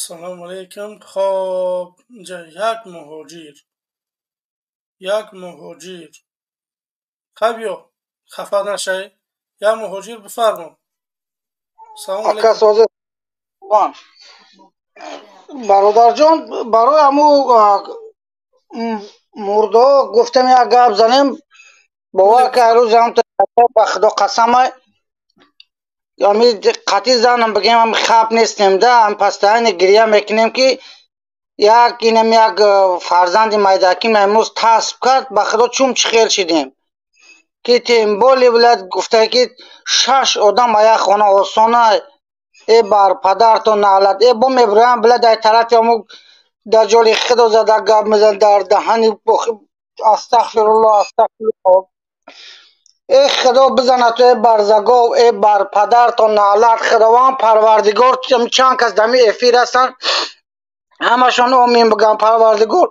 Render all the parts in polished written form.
Салому алейкум. Хоб, инҷа як муҳоҷир. Як муҳоҷир. Хай биё, хафа нашай. Як муҳоҷир бифармо. Салому алейкум. Бародарҷон, барои ҳаму мурдо гуфтам як гап занем. Бовар ки ҳар рӯз ҳам ба Худо қасамай, ами қатъи занам бигем, ам хаб нестем да, ам постоянно гиря мекунем, ки як инам як фарзанди майдаким имрӯз тасб кард. Ба Худо чум чӣ хел шидем, ки тем более блядь гуфта, ки шаш одам ба як хона осона. Э, бар падартон наълат! Э, бо мебироям, блядь, ай тарафи ҳаму даҷоли худо зада гап мезан дар даҳани. Астағфируллоҳ, астағфируллоҳ. Э, Худо бизанад э барзагов! Э, бар падартон наълат! Худованд Парвардигор, чанд кас дами эфир ҳастанд, ҳамашон омин биган. Парвардигор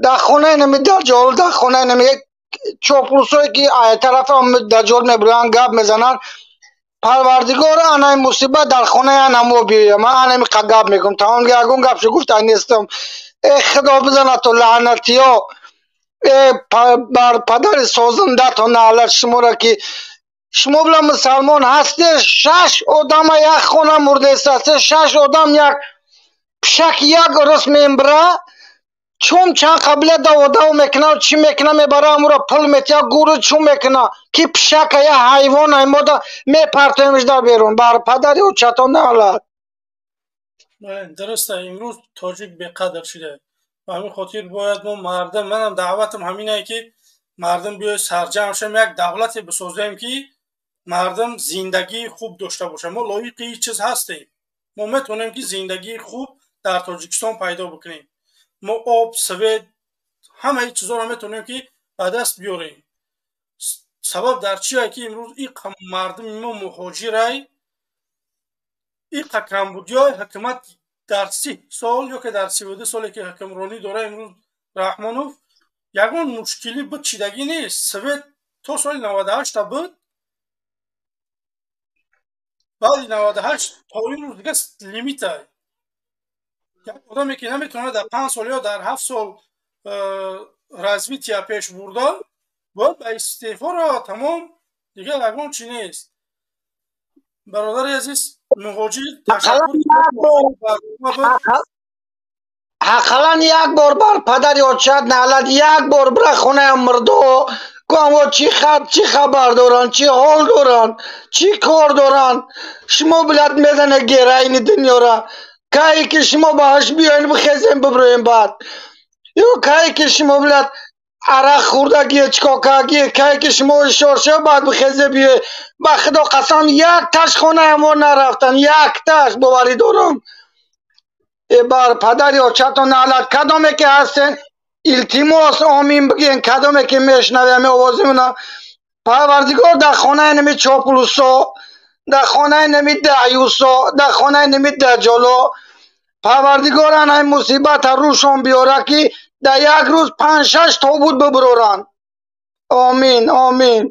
дар хонаи нами даҷол, дар хонаи нами чоплусое, ки ай тарафи даҷол мебироянд, гап мезананд, Парвардигор анаи мусибат дар хонаи анамо биёя. Ман анами гап мекунам, тамом, ягон гапшо гуфта нестам. Э, Худо бизанад то лаънатиё! Э, бар падари созандатон наълат шуморо, ки шумо била мусалмон ҳасте. Шаш одама як хона мурдеста, шаш одам, як пишак як рӯз мембира, чун чанд қабила даводав мекуна, чӣ мекуна, мебара, амуро пул метия, гуру чун мекуна, ки пишака я ҳайвон аймода мепартоемш дар берун. Бар падари очатон наълат! Дуруста, имрӯз тоҷик беқадр шуда. Ба ҳамин хотир бояд мо мардум, манам даъватам ҳаминае, ки мардум биёед сарҷамъ шавем, як давлате бисозем, ки мардум зиндагии хуб дошта бошад. Мо лоиқи ин чиз ҳастем, мо метавонем, ки зиндагии хуб дар Тоҷикистон пайдо бикунем. Мо об, свет, ҳамаи чизҳоро метавонем, ки ба даст биёрем. Сабаб дар чие, ки имрӯз иқа мардуми мо муҳоҷирай, иқа камбудиҳои ҳукумат дар 30 сол ё ки дар 32 соле, ки ҳукмронӣ дора имрӯз Раҳмонов, ягон мушкилӣ буд, чидагӣ нест. Свет то соли 98-та буд, баъди 98 то имрӯз дига лимитай. Як одаме, ки наметавонад дар 5 сол ё дар 7 сол развития пеш бурда, бояд ба истеъфо равад, тамом, дигар ягон чи нест. Бародари азиз муҳоҷир, ташаккур. Ақаллан як бор бар падари очат наълат, як бор бира хонаи мурдо гуамо, чӣ хабар доранд, чӣ ҳол доранд, чӣ кор доранд. Шумо блядь мезане героини дунёра. Кае ки шумо баҳаш биёен, бихезем, биброем баъд, ё кае ки шумо блядь арақ хӯрдагие, чикокагие, кае ки шумо ҳушёр шава, баъд бихезе биёе. Ба Худо қасам, як таш хонаи мо нарафтан, як таш, боварӣ дорам. Э, бар падари очатон наълат! Кадоме ки ҳастен, илтимос, омин бигӯен. Кадоме ки мешунаве ҳами овози мана, Парвардигор дар хонаи нами чоплусо, дар хонаи нами даъюсо, дар хонаи нами даҷоло, Парвардигор анаи мусибата рӯшон биёра, ки дар як рӯз панҷ шаш тобут бибуроранд. Омин, омин.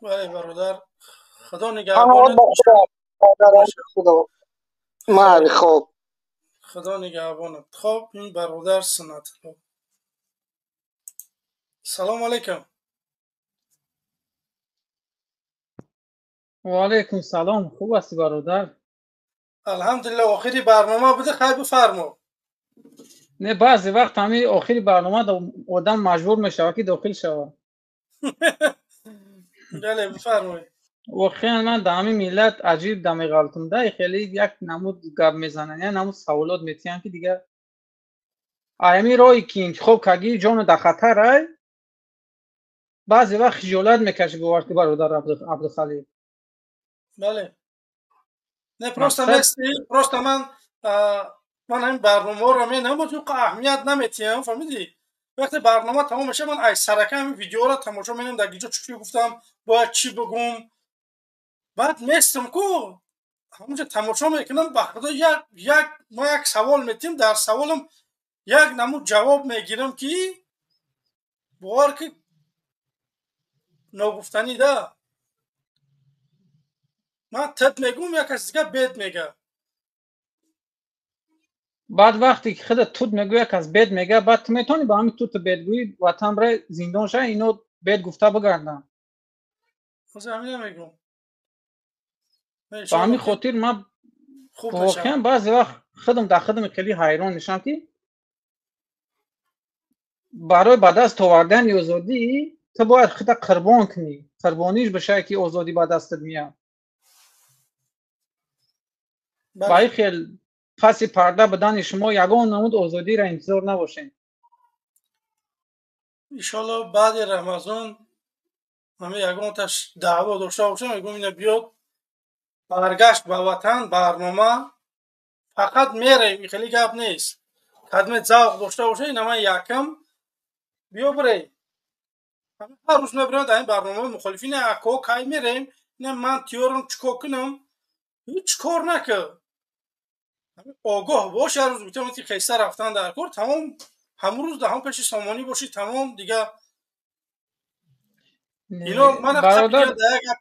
Бале, бародар, Худо нигаҳбонат. Майли, хоб. Худо нигаҳбонат. Хоб, ин бародар Суннатулло, салому алайкум. Ва алайкум салом. Хуб ҳастӣ, бародар? Алҳамдулилла, охири барнома буде, хай, бифармо. Не, баъзе вақт ҳамин охири барнома одам маҷбур мешавад, ки дохил шавад. Бале, бифармоед. Воқеан ман дар ҳамин миллат аҷиб дамеғалтум да, хеле як намуд гап мезананд, як намуд саволот метиҳанд, ки дигар ҳамин роҳе ки интихоб кардӣ, ҷону дар хатар ай. Баъзе вақт хиҷолат мекашӣ, бовар ки, бародар Абдухалил. Бале, не, просто нести, просто ман ҳамин барномаҳоро менамуд, аҳамият наметиҳам, фаҳмидӣ? Вақте барнома тамом мешавад, ман ай сарака ҳамин видеоро тамошо менам, дар гиҷо чӣ гуфтам, бояд чӣ бигӯм. Баъд местам ку ҳамунҷо тамошо мекунам. Ба Худо, як мо як савол метиҳем, дар саволам як намуд ҷавоб мегирам, ки бовар ки ногуфтанӣ да. Ман тет мегӯм, як каси дига бет мега. Баъд вақте ки худат тут мегӯя, кас бед мега, баъд ту метавонӣ ба ҳамин туту бедгӯӣ ватан бира зиндон ша, ино бед гуфта бигарданд. Ба ҳамин хотир ман воқеан баъзе вақт худам дар худам хеле ҳайрон мешавам, ки барои ба даст овардани озодӣ ту бояд худта қурбон кунӣ, қурбониш бишавӣ, ки озодӣ ба дастат меяд. Ба ин хел паси парда будани шумо ягон намуд озодиро интизор набошем. Иншолло, баъди Рамазон ҳама ягонташ даъво дошта бошам, мегӯм, ина биёд, баргашт ба ватан, барнома фақат мерем, хеле гап нест. Кадме завқ дошта боша, ина ман якам биё бирей. Ҳар рӯз мебирем дар ин барномаи мухолифин, ако кай мерем, ина ман тиёрам, чӣ кор кунам? Ҳеҷ кор накар, огоҳ бош. Ҳар рӯз гуфтам, ки хеста рафтан дар кор, тамом. Ҳамун рӯз дар ҳамон пеши Сомонӣ бошӣ, тамом дига. Ино ман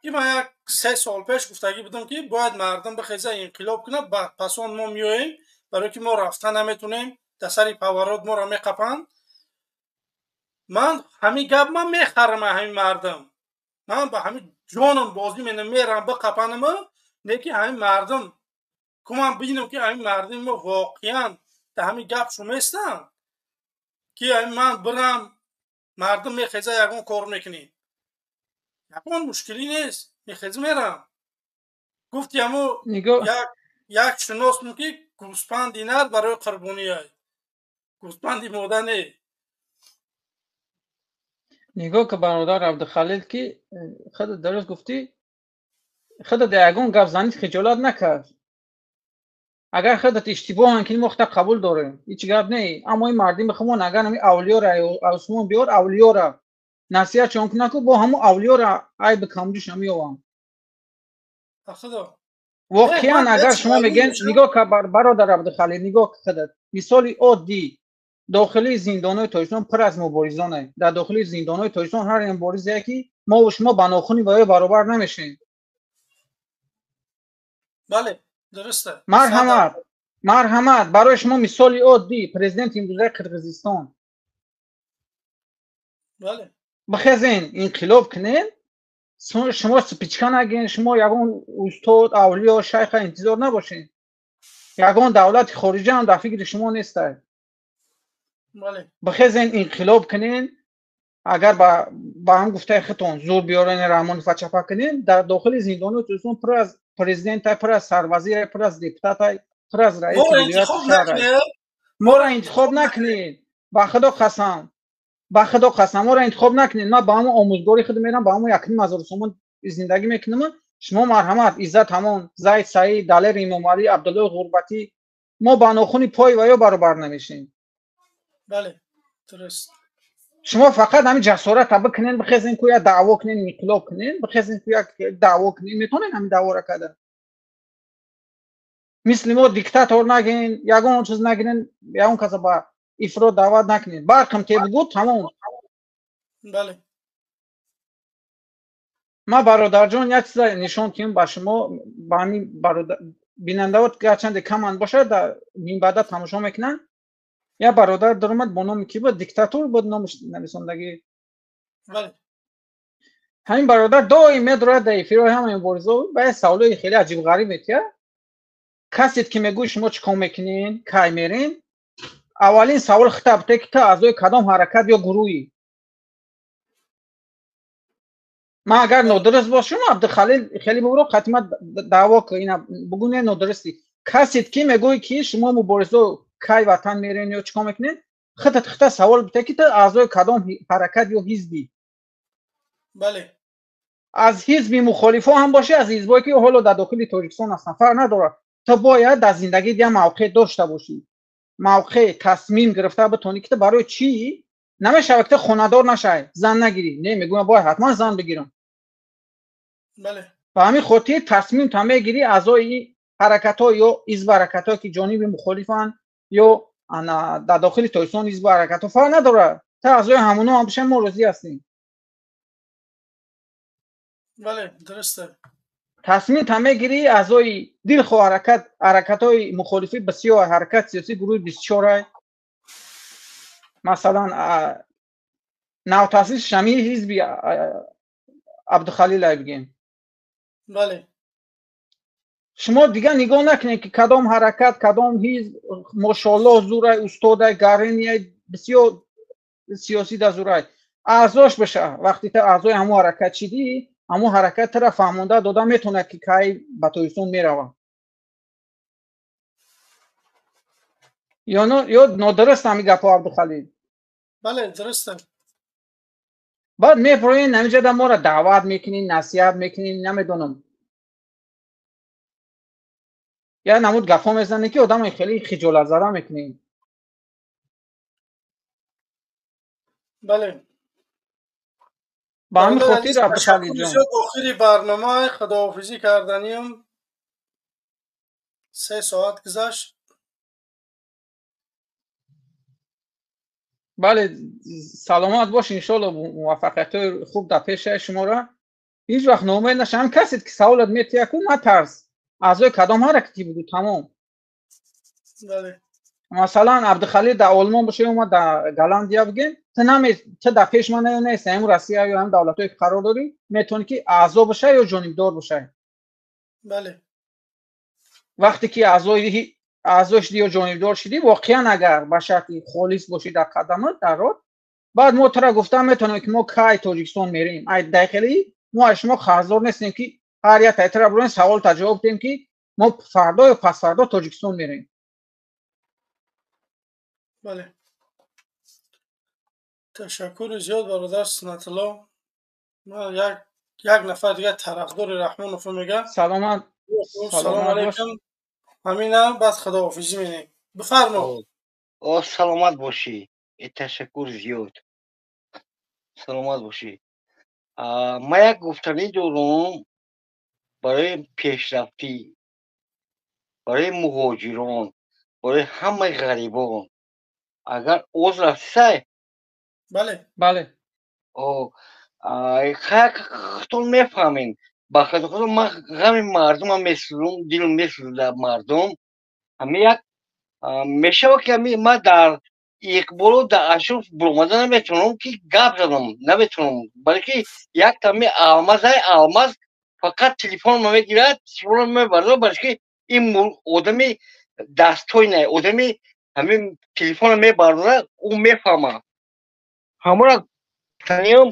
ки ман як 3 сол пеш гуфтагӣ будам, ки бояд мардум бихеза, инқилоб кунад, пас он мо меоем, барое ки мо рафта наметонем, дар сари поворот моро меқапанд. Ман ҳамин гап ман мехарам, ҳамин мардум, ман ба ҳамин ҷонам бозӣ менам, мерам биқапанама, лекин ҳамин мардум ку ман бинам, ки ҳамин мардуми мо воқеан дар ҳамин гап шуместанд, ки ҳамин ман бирам, мардум мехеза, ягон кор мекунем, ягон мушкилӣ нест, мехеза, мерам. Гуфти ҳамо як шиносм, ки гӯспанди нар барои қурбониай, гӯспанди мода не. Нигоҳ ки, бародар Абдухалил, ки худат дуруст гуфтӣ, худат ягон гап занид, хиҷолат накард. Агар худат иштибоҳан кунӣ, мо худта қабул дорем, ҳеҷ гап не. Аммо ин мардими хумон агар ҳамин авлиёра осмон биёр, авлиёра насиҳат чон кунаку, бо ҳамун авлиёра айби камҷӯша меёванд. Воқеан, агар шумо мегӯен, нигоҳ ка, бародар Абдухалил, нигоҳ худат, мисоли оддӣ: дохилии зиндонҳои Тоҷикистон пур аз муборизоне. Дар дохилии зиндонҳои Тоҷикистон ҳар муборизе, ки мову шумо ба нохуни ба ё баробар намешем. Бале, дуруста. Марҳамат, марҳамат, барои шумо мисоли оддӣ: президенти имрӯзаи Қирғизистон. Бихезен, инқилоб кунен, шумо спичка нагин, шумо ягон устод, авлиё, шайха интизор набошед, ягон давлати хориҷа ҳам дар фикри шумо нестай. Бихезен, инқилоб кунен. Агар ба ҳам гуфтаи худтон зур биёрен, Раҳмонова чапа кунен, дар дохили зиндони Тоҷикистон пур аз президентай, пур аз сарвазире, пур аз депутатай, пур аз раиси вилояти шаҳр. Моро интихоб накунед, ба Худо қасам, ба Худо қасам, моро интихоб накунед. Ман ба ҳамон омӯзгори худ мерам, ба ҳамон 1500 сомон зиндагӣ мекунам. Шумо марҳамат, Иззат ҳамон, Зайд Саид, Далер Имомалӣ, Абдуллои Ғурбатӣ, мо ба нохуни пой ва ё баробар намешем. Бале, дуруст. Шумо фақат ҳамин ҷасората бикунен, бихезен ку, як даъво кунен, инқилоб кунен, бихезен ку, як даъво кунен, метавонен ҳамин даъвора карда. Мисли мо диктатор нагин, ягон чиз нагирен, ягон каса ба ифрот даъват накунед, барқам те бугӯ, тамом. Бале. Ман, бародарҷон, як чиза нишон кунем ба шумо, ба ҳамин бинандаҳо, гарчанде каманд бошад, дар минбаъда тамошо мекунанд. Як бародар даромад бо номи ки буд, Диктатор буд номаш нависондагӣ. Ҳамин бародар доим медорад дар эфирҳои ҳамаи муборизо, ба як саволои хеле аҷибғариб метиҳад. Касет ки мегӯй, шумо чӣ кор мекунен, кай мерен, аввалин савол хитаб те, ки ту аъзои кадом ҳаракат ё гурӯҳӣ. Ман агар нодуруст бошам, Абдухалил, хеле бубро, қатима даъво ки ина бугӯ, не, нодурустӣ. Касет ки мегӯй, ки шумо муборизо кай ватан мерен ё чӣ кор мекунед, худат хита савол бите, ки ту аъзои кадом ҳаракат ё ҳизбӣ. Аз ҳизби мухолифо ҳам бошӣ, аз ҳизбое ки ҳоло дар дохили Тоҷикистон ҳастанд, фарқ надорад. Ту бояд дар зиндагит як мавқеъ дошта бошӣ, мавқеъ, тасмим гирифта битонӣ, ки ту барои чӣ. Намешавад ки ту хонадор нашавӣ, зан нагирӣ. Не, мегӯям, бояд ҳатман зан бигирам. Ба ҳамин хотир тасмим та мегирӣ, аъзои ҳаракатҳо ё ҳизбу ҳаракатҳое ки ҷониби мухолифанд ё дар дохили Тоҷикистон ҳизбу ҳаракатҳо, фарқ надорад, та аъзои ҳамоно ҳам бошем, мо розӣ ҳастем. Бале, дуруст. Тасмим та мегирӣ аъзои дилхоҳ ҳаракат, ҳаракатҳои мухолифӣ бисёр, ҳаракат сиёсӣ гурӯҳи 24, масалан навтаъсис шами ҳизби Абдухалил бигем. Бале. Шумо дигар нигоҳ накунед, ки кадом ҳаракат, кадом ҳизб, мошоаллоҳ, зурай, устодай, гаринияй, бисёр сиёсӣ да зурай. Аъзош баша. Вақте та аъзои ҳамон ҳаракат шидӣ, ҳамон ҳаракат тара фаҳмонда дода метавонад, ки кай ба Тоҷикистон меравам. Ё нодуруст ҳамин гапҳо, Абдухалил? Бале, дуруст. Баъд мефуроен ҳаминҷода моро даъват мекунин, насиҳат мекунин, намедонам. Я намуд гапҳо мезанед, ки одаме хеле хиҷолатзада мекунед. Бале. Ба ҳамин хотир, Абдухалилҷон. Охири барнома худоҳофизӣ карданим. 3 соат гузашт. Бале, саломат бош, иншоалло муваффақиятҳои хуб дар пешаи шуморо. Ҳеҷ вақт ноумед наша. Ҳам касед, ки саволат метиҳад, ку натарс. Аъзои кадом ҳаракатӣ буду, тамом. Бале. Масалан, Абдухалил дар Олмон боша ё ма дар Голландия бигем, ту наме ту дар пеш ман ё нест, ҳамун Россия ё ҳам давлатҳое ки қарор дорӣ, метавонӣ ки аъзо бошай ё ҷонибдор бошай. Бале. Вақте ки аъзо шудӣ ё ҷонибдор шудӣ, воқеан агар ба шарти холис бошӣ дар қадамат, дар род, баъд мо тура гуфта метавонем, ки мо кай Тоҷикистон мерем. Ай дақиқаи мо аз шумо қарздор нестем, ки ҳар як тайтара бурем савол та ҷавоб диҳем, ки мо фардо ё пасфардо Тоҷикистон мерем. Бале. Ташаккури зиёд, бародар Сунатулло. Ман як нафар дигар тарафдори Раҳмонов мега. Саломат. Салом алейкум. Ҳамина баъд худоҳофизӣ менем. Бифармо. О, саломат бошӣ. Ташаккур зиёд. Саломат бошӣ. Ман як гуфтанӣ дорам барои пешрафтӣ, барои муҳоҷирон, барои ҳамаи ғарибон. Агар оз рафтисай? Бале. Бале. Худтон мефаҳмед. Ба хотири худо ман ғами мардумам месӯзам, дилам месӯзад мардум. Ҳамин як мешавад, ки ҳамин ман дар Иқболу дар Ашроф буромада наметавонам, ки гап занам, наметавонам. Балки як тами алмазай, алмаз фақат телефонро мегирад, телефонро мебарад, балки ин одами дастойна, одами ҳамин телефонро мебардорад, ӯ мефаҳмад. Ҳамонро таниям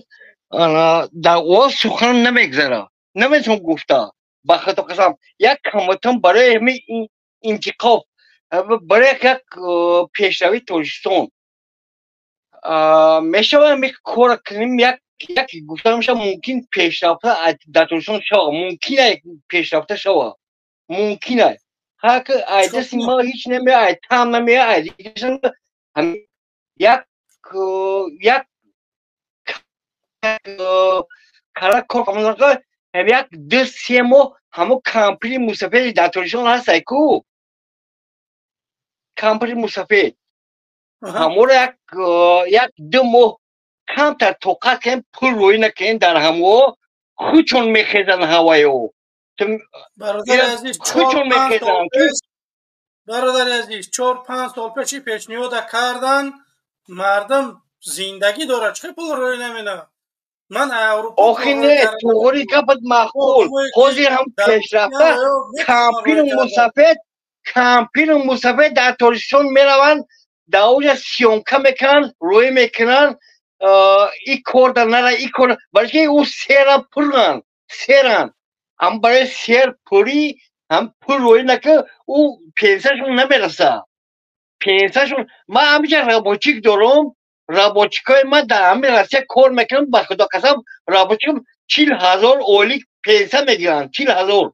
дар овоз сухан намегзарад. Наметавонам гуфта. Ба хато қасам, як каматам барои ҳамин интиқоб, барои як пешравии Тоҷикистон. Мешавад ҳамин корро кунем, як гуфта мешавад, мумкин пешрафта дар Тоҷикистон шавад, мумкин пешрафта шавад, мумкин аст. Ҳар ки ай дасти ма ҳеҷ намеояд, ай таъм намеояд, ай як як кара кор камонарка, як 2-3 моҳ ҳамон кампири мусафеди дар Тоҷикистон ҳастай ку, кампири мусафед, ҳамонро 1-2 моҳ камтар тоқат кунем, пул рӯй накунем, дар ҳамо худшон мехезанд ҳаваё. Худшон мехезанд. Бародари азиз, 4-5 сол пеши пешниҳода кардан, мардум зиндагӣ дорад, чӣ пул рӯй намена? Ман Аврупо охи не, туғри гапат маъқул. Ҳозир ҳам пешрафта кампиру мусафед дар Тоҷикистон мераванд, дар оҷа съёмка мекунанд, рӯй мекунанд, и кор дар нара, и кор, балки ӯ сера пуранд, серанд. Ҳам барои сер пурӣ, ҳам пул рӯй нака, ӯ пенсияшон намераса. Пенсияшон, ман ҳамиҷа рабочик дорам, рабочикои ман дар ҳамин Россия кор мекунам, ба худо қасам, рабочикам 40 000 ойлик пенсия мегиранд, 40 000.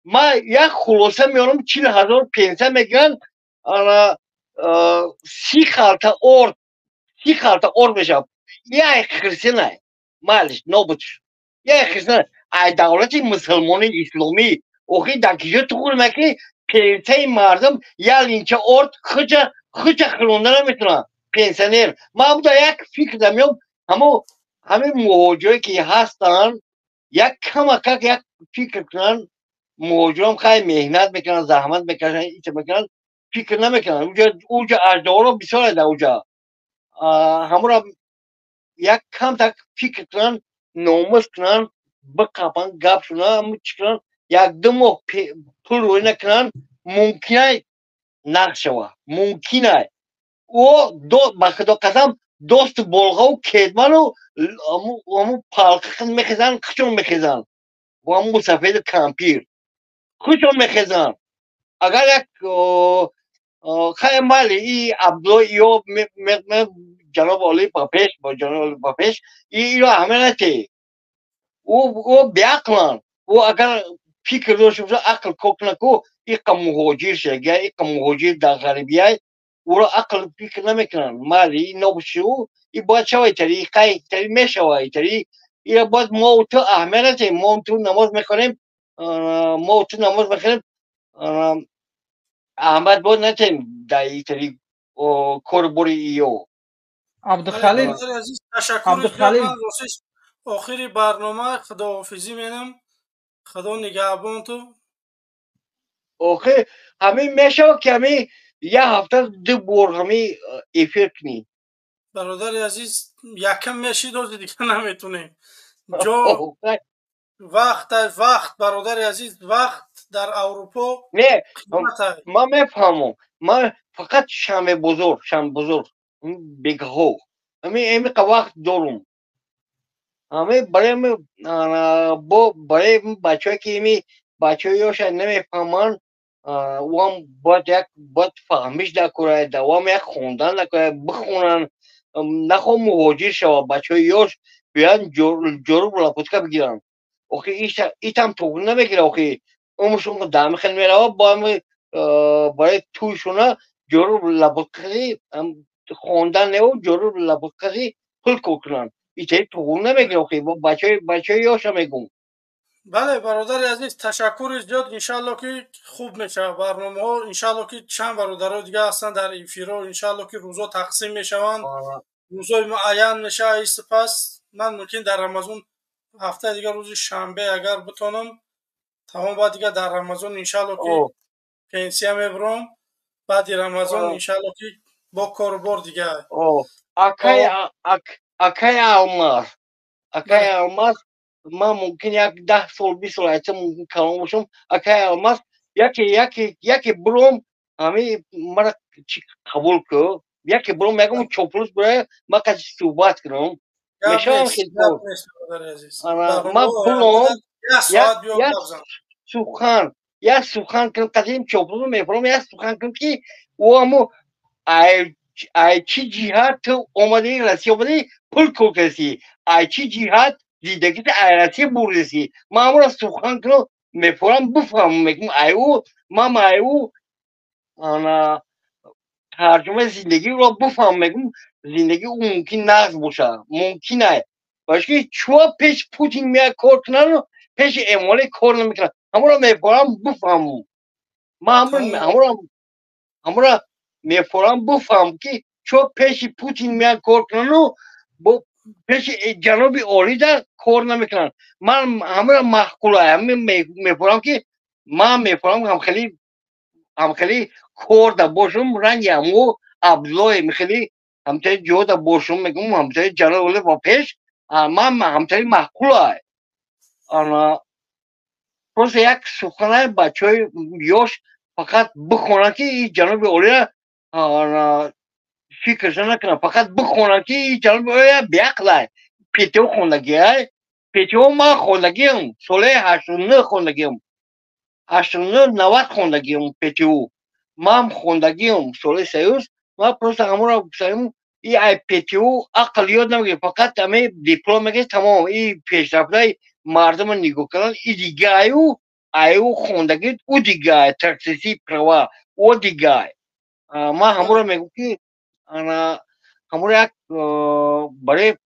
Ман як хулоса меорам, 40 000 пенсия мегиранд, 30 халта орд, 30 халта орд мешавад. Як хирсина, малиш, нобуд. Як хирсина, ай давлати мусулмонии исломӣ, охи дар киҷо туғур мекунӣ, пенсияи мардум як линча орд хуча хӯронда наметавонад. Пенсионер. Ман буда як фикр дамеём, ҳамин муҳоҷире ки ҳастанд, як камакак як фикр кунанд. Муҳоҷирон хай меҳнат мекунанд, заҳмат мекашанд, ича мекунанд, фикр намекунанд. Уҷа аждаҳоро бисёр дар уҷа. Ҳамура як камтак фикр кунанд, номус кунанд, биқапанд, гап шунанд, чӣ кунанд, як ду моҳ пул рӯй накунанд, мумкинай нақд шава. Мумкинай. Ӯ ба худо қасам досту болғаву кетману ҳаму палқи мехезанд, хучон мехезанд. Бо ҳаму мусафеду кампир. Хучон мехезанд. Агар як хай майли и Абдулло ё ҷаноби олӣ ба пеш, бо ҷаноби олӣ ба пеш, иро аҳамият натӣ. Ӯ беақланд. Ӯ агар фикр дошта боша, ақл кор кунад, ку иқа муҳоҷир шуда, иқа муҳоҷир дар ғарибияй, ӯро ақл фикр намекунанд. Майли и нобуши ӯ, и бояд шава итари, и қай итари мешава итари. Ира бояд мо ту аҳамият натиҳем. Мо ту намоз мехонем, мо ту намоз мехонем, аҳамият бояд натиҳем дар итари кору бори иё. Абдухалил, ташаккур. Абдухалил. Охири барнома худоҳофизӣ менам. Худо нигаҳбон ту. Охир ҳамин мешавад, ки ҳамин як ҳафта ду бор ҳамин эфир кунӣ. Бародари азиз, якам мешид, ози дига наметунем. Ҷо вақт, вақт, бародари азиз, вақт дар Аврупо. Не, ман мефаҳмам. Ман фақат шанбе бозор, шанбе бозор бегаҳо ҳамин эмиқа вақт дорум. Ҳамин барои бо барои бачаҳое ки ими бачаҳои ёша намефаҳманд, ӯам бояд як бояд фаҳмиш дакорад, давом як хондан дакорад, бихонанд, нахоҳ муҳоҷир шавад, бачаҳои ёш биёянд ҷоруб лапутка бигиранд. Охи итам туғри намегирад, охи умршон дами хел меравад, бо ҳами барои тӯйшона ҷоруб лапуткаи хондан неу ҷоруб лапуткаи пул кор кунанд. Итаи туғри намегирад, охи бачаҳои ёша мегӯм. Бале, бародари азиз, ташаккури зиёд. Иншалло ки хуб мешавад барномаҳо. Иншалло ки чанд бародаро дига ҳастанд дар эфирҳо. Иншалло ки рӯзо тақсим мешаванд, рӯзои муайян мешавад. Сипас ман мумкин дар Рамазон ҳафтаи дигар рӯзи шанбе агар битонам, тамом, баъд дига дар Рамазон иншалло ки пенсия мебурам. Баъди Рамазон иншалло ки бо кору бор дига. Акай Алмаз, акай Алмаз, ман мумкин як 10 сол, 20 сол айта мумкин калон бошам. Акай Алмаз, яке яке яке буром, ҳами мара чи қабул ку, яке буром, ягон чоплус бурая, ма қати суҳбат кунам. Мешавам хидмат. Ман буром, як сухан, як сухан кунам, қадим чоплус мефурам, як сухан кунам, ки ӯ ҳамо ай чӣ ҷиҳат ту омадӣ Россия, омадӣ пул кор кардӣ, ай чӣ ҷиҳат зиндагита ай Россия бурдасӣ. Ман ҳамонро сухан кунам, мефорам, бифаҳмам, мегӯм ай ӯ, ман ай ӯ ана тарҷумаи зиндагиро бифаҳмам, мегӯм зиндагӣ ӯ мумкин нағз бошад, мумкин ай. Барои ки чӯа пеш Путин меяд кор кунану пеши Эмомалӣ кор намекунад. Ҳамонро мефорам, бифаҳмам. Ман ҳамонро мефорам, бифаҳмам, ки чӯа пеши Путин меяд кор кунану бо пеши ҷаноби олида кор намекунанд. Ман ҳамаро маъқула ҳамин мефорам, ки ман мефорам ҳамхели ҳамхели корда бошум, ранги ҳамо Абдуллое михели ҳамтари ҷода бошум, мегӯм ҳамтари ҷаноби оли ба пеш, ман ҳамтари маъқула. Ана просто як суханаи бачаҳои ёш фақат бихонанд, ки и ҷаноби олия фикрша накунанд, фақат бихонанд, ки и ҷаноби олия беақлай, ПТО хондагиай. ПТО ман хондагиам, солаи 89 хондагиам, 89, 90 хондагиам ПТО ман хондагиам, солаи союз. Ман просто ҳамонро гуфтам, и ай ПТО ақл ёд намегирад, фақат ҳамаи диплом мегирад, тамом. И пешрафтаи мардумро нигоҳ кардан и дигаю аю хондагӣ ӯ дигай, таксиси права ӯ дигай. Ман ҳамонро мегӯм, ки ана ҳамонро як барои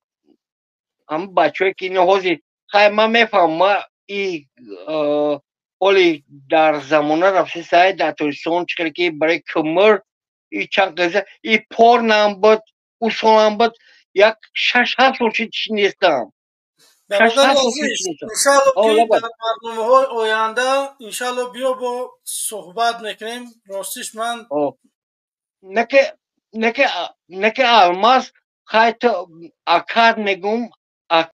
ҳамн бачаҳое ки ино ҳозир хай, ман мефаҳмам, ма и ҳоли дар замона рафти сай дар Тоҷикистон чӣ хеле ки барои кмр и чанд қиза и пор нам буд, ӯ солам буд, як 6-7 сол шид, чӣ нестам. Иншалло, ки дар барномаҳои оянда, иншалло, биё, бо суҳбат мекунем. Ростиш, ман Неке, неке, неке, Алмаз, хайт, акад мегум.